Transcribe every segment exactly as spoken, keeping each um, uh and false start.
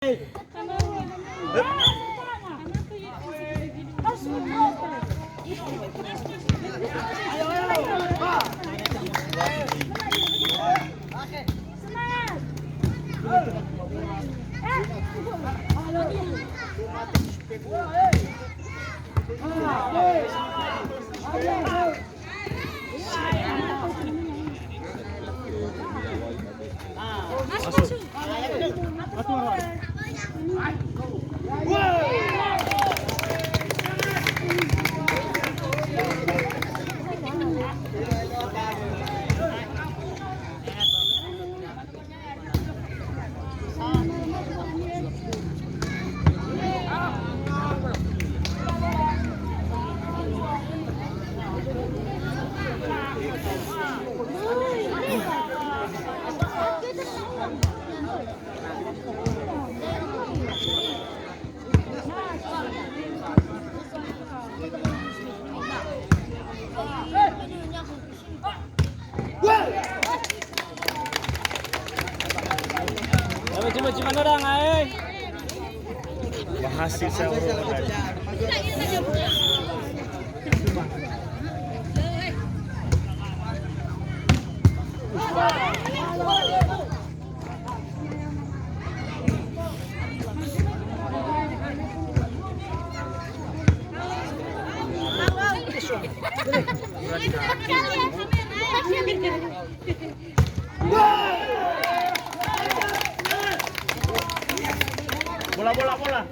Coba, coba, coba, nodang, eh. Berhasil saya. Bola, bola, bola.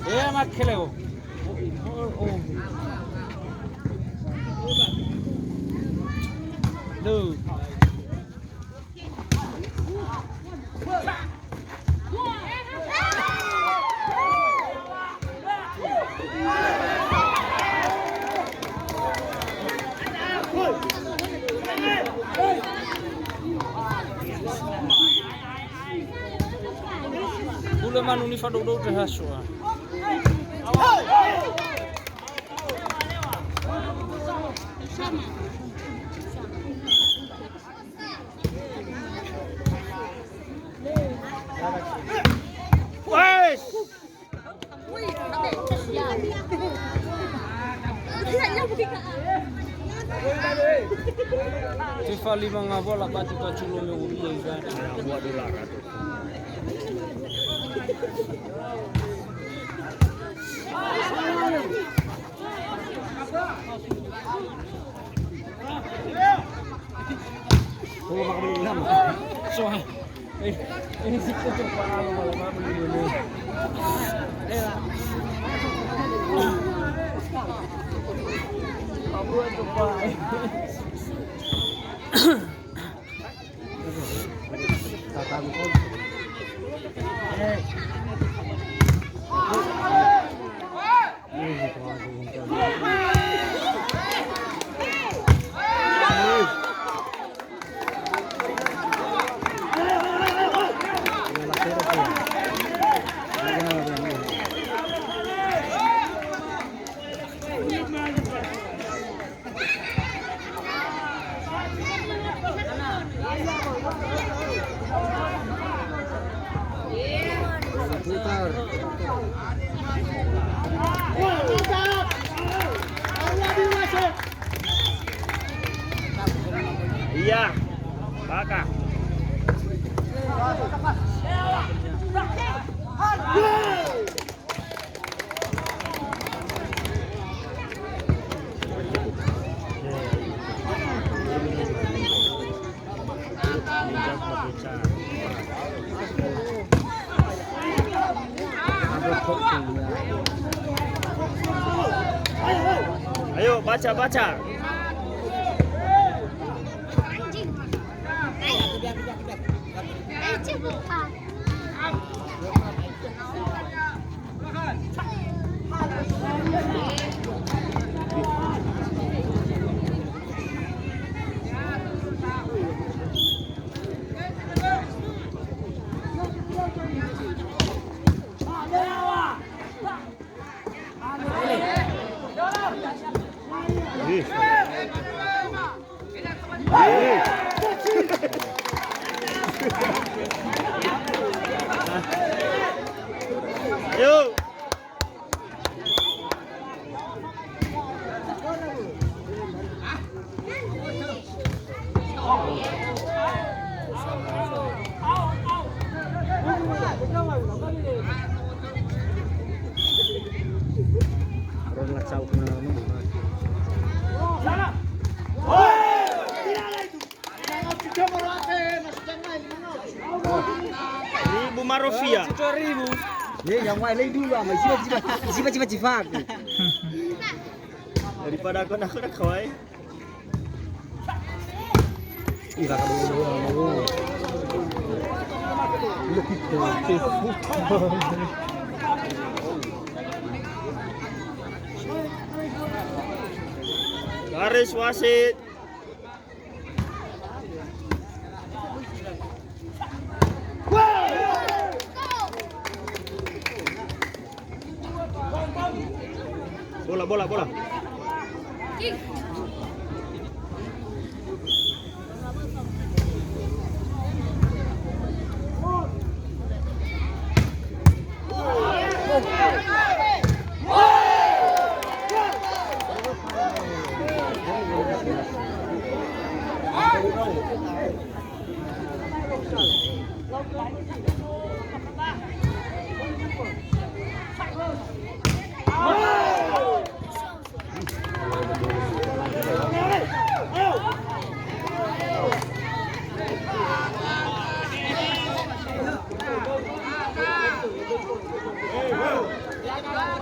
Eh, Makeleo. Duh. Hulö manu nifadou-dou ndra ha soa. Wes! Tefa lima ngawua labatu kaculo me u'ia iza. Kalau bakal beli enam. So, eh, eh, ini sih tuh, Pak, anu, malam apa gitu nih? Apa tuh, Pak? Iya, Baka. Ayo, baca, baca. Yo. Ribu marofia. Ye, yang wae lei dulu ama. Siba, siba, siba, siba, siba aku. Daripada aku nak, aku nak kawai. Ih, kakak dulu, dulu, dulu. Garis wasit. Bola, bola, bola.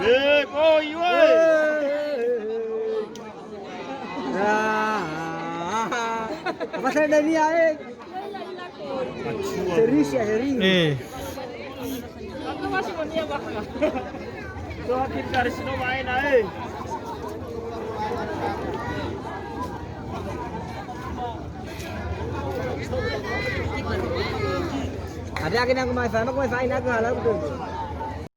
Eh, koi, woi. Ah, apa saya Dania, eh? Serius ya, serius. Eh. Aku masih mau niat, Bang. Tuh, kita dari sini main, eh. Ada lagi yang main, sama aku main, aku halal betul.